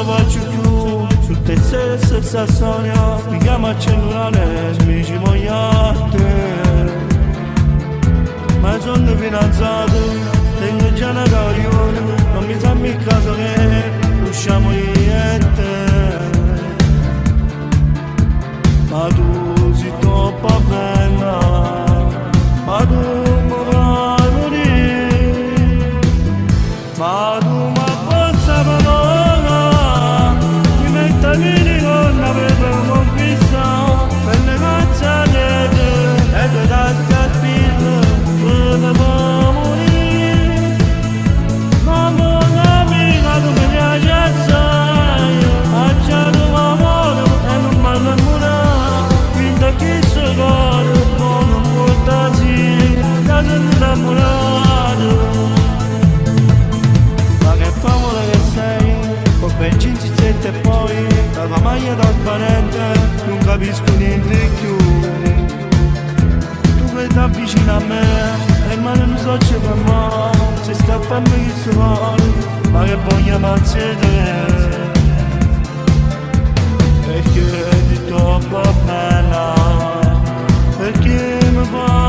ce faccio più. Tutte sere stessa storia, mi chiama al cellulare e mi dice voglio a te. Ma sono fidanzato, tengo già una guagliona, non mi sa mica che usciamo io e te. Ma tu sei troppo bella, ma tu mi fai morire, ma tu mi abbozza parola, mi metto a minigonna per conquistare, per le mazzate e te da capire, mi fa morire. Mamma mia, tu mi piace assai, già tu amore e non mi innamorare, quindi a chi si cuore, ma non porta sì, che sono innamorato. Ma che favola che sei, con quel jeans stretto e poi la tua maglia trasparente, non capisco niente più. Tu che ti avvicini a me e ma non so che fermare, se scappa a me chi si vuole, ma che voglia pazzere. Perché sei troppo bella, perché mi fai